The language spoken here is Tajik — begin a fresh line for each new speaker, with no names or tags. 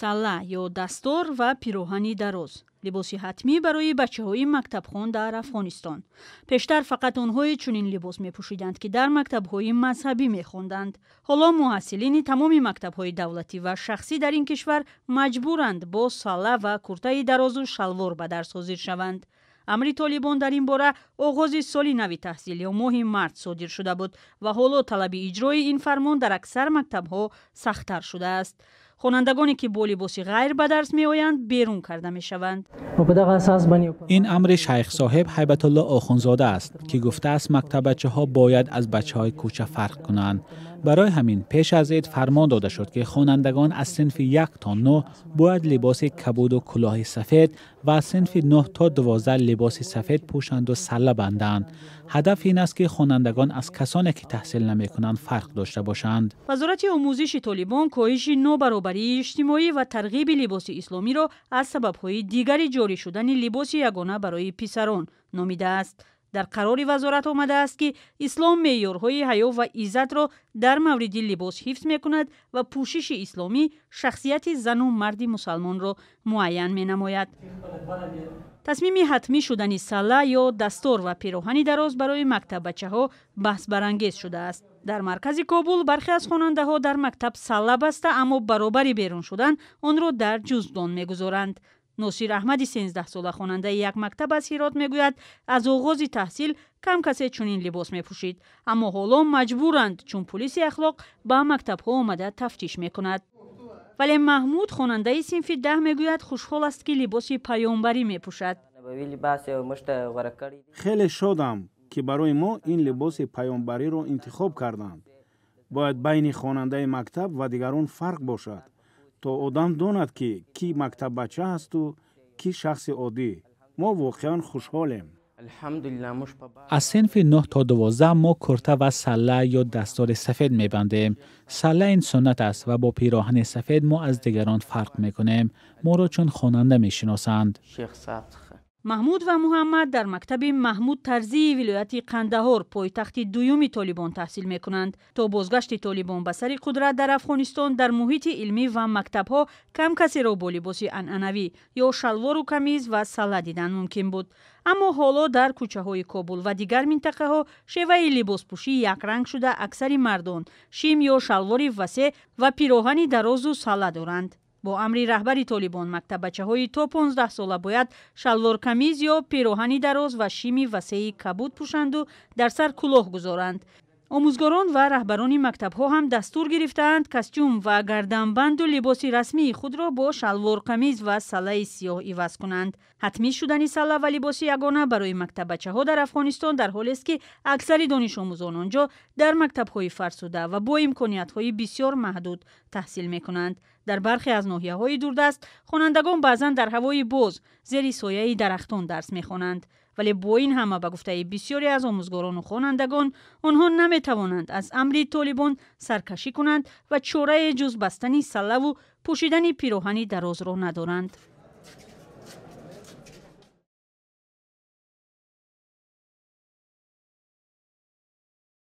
Салла ё дастор ва пироҳани дароз либоси ҳатмӣ барои бачаҳои мактабхон дар Афғонистон. Пештар фақат онҳое чунин либос мепӯшиданд, ки дар мактабҳои мазҳабӣ мехонданд. Ҳоло муҳассилини тамоми мактабҳои давлатӣ ва шахсӣ дар ин кишвар маҷбуранд бо салла ва куртаи дарозу шалвор ба дарс ҳозир шаванд. Амри Толибон дар ин бора оғози соли нави таҳсил ё моҳи март содир шуда буд ва ҳоло талаби иҷрои ин фармон дар аксар мактабҳо сахттар шудааст. Хонандагоне ки бо либоси ғайр ба дарс меоянд, берун карда мешаванд.
Ин амри шайх соҳиб Ҳайбатулло Охунзода аст, ки гуфтааст, мактаббачаҳо бояд аз бачаҳои кӯча фарқ кунанд. Барои ҳамин пеш аз ид фармон дода шуд, ки хонандагон аз синфи 1 то 9 бояд либоси кабуду кулоҳи сафед ва аз синфи 9 то 12 либоси сафед пӯшанду салла банданд. Ҳадаф ин аст, ки хонандагон аз касоне ки таҳсил намекунанд, фарқ дошта бошанд.
Вазорати омӯзиши Толибон коҳиши нобаробарии иҷтимоӣ ва тарғиби либоси исломиро аз сабабҳои дигари ҷорӣ шудани либоси ягона барои писарон номидааст. Дар қарори вазорат омадааст, ки ислом меъёрҳои ҳаё ва иззатро дар мавриди либос ҳифз мекунад ва пӯшиши исломӣ шахсияти зану марди мусалмонро муайян менамояд. Тасмими ҳатмӣ шудани салла ё дастор ва пироҳани дароз барои мактаббачаҳо баҳсбарангез шудааст. Дар маркази Кобул бархе аз хонандаҳо дар мактаб салла баста, аммо баробари берун шудан онро дар ҷуздон мегузоранд. Носир Аҳмади 13сола, хонандаи як мактаб аз Ҳирот, мегӯяд, аз оғози таҳсил кам касе чунин либос мепӯшид, аммо ҳоло маҷбуранд, чун пулиси ахлоқ ба мактабҳо омада тафтиш мекунад. Вале Маҳмуд, хонандаи синфи 10, мегӯяд, хушҳол аст, ки либоси паёмбарӣ мепӯшад.
Хеле шодам, ки барои мо ин либоси паёмбариро интихоб карданд. Бояд байни хонандаи мактаб ва дигарон фарқ бошад, то одам донад, ки кӣ мактаббача ҳасту кӣ шахси оддӣ. Мо воқеан хушҳолем.
Аз синфи 9 то 12 мо курта ва салла ё дастори сафед мебандем. Салла ин суннат аст ва бо пироҳани сафед мо аз дигарон фарқ мекунем. Моро чун хонанда мешиносанд.
Маҳмуд ва Муҳаммад дар мактаби Маҳмуд Тарзии вилояти Қандаҳор, пойтахти дуюми Толибон, таҳсил мекунанд. То бозгашти Толибон ба сари қудрат дар Афғонистон, дар муҳити илмӣ ва мактабҳо кам касеро бо либоси анъанавӣ ё шалвору камиз ва салла дидан мумкин буд. Аммо ҳоло дар кӯчаҳои Кобул ва дигар минтақаҳо шеваи либоспӯшӣ якранг шуда, аксари мардон шим ё шалвори васеъ ва пироҳани дарозу салла доранд. Бо амри раҳбари Толибон мактаббачаҳои то 15сола бояд шалворкамиз ё пироҳани дароз ва шими васеи кабуд пӯшанду дар сар кулоҳ гузоранд. Омӯзгорон ва раҳбарони мактабҳо ҳам дастур гирифтаанд, костюм ва гарданбанду либоси расмии худро бо шалворқамиз ва саллаи сиёҳ иваз кунанд. Ҳатмӣ шудани салла ва либоси ягона барои мактаббачаҳо дар Афғонистон дар ҳолест, ки аксари донишомӯзон он ҷо дар мактабҳои фарсуда ва бо имкониятҳои бисёр маҳдуд таҳсил мекунанд. Дар бархе аз ноҳияҳои дурдаст хонандагон баъзан дар ҳавои боз, зери сояи дарахтон дарс мехонанд. Вале бо ин ҳама, ба гуфтаи бисёре аз омӯзгорону хонандагон, онҳо наметавонанд аз амри Толибон саркашӣ кунанд ва чорае ҷуз бастани саллаву пӯшидани пироҳани дарозро надоранд.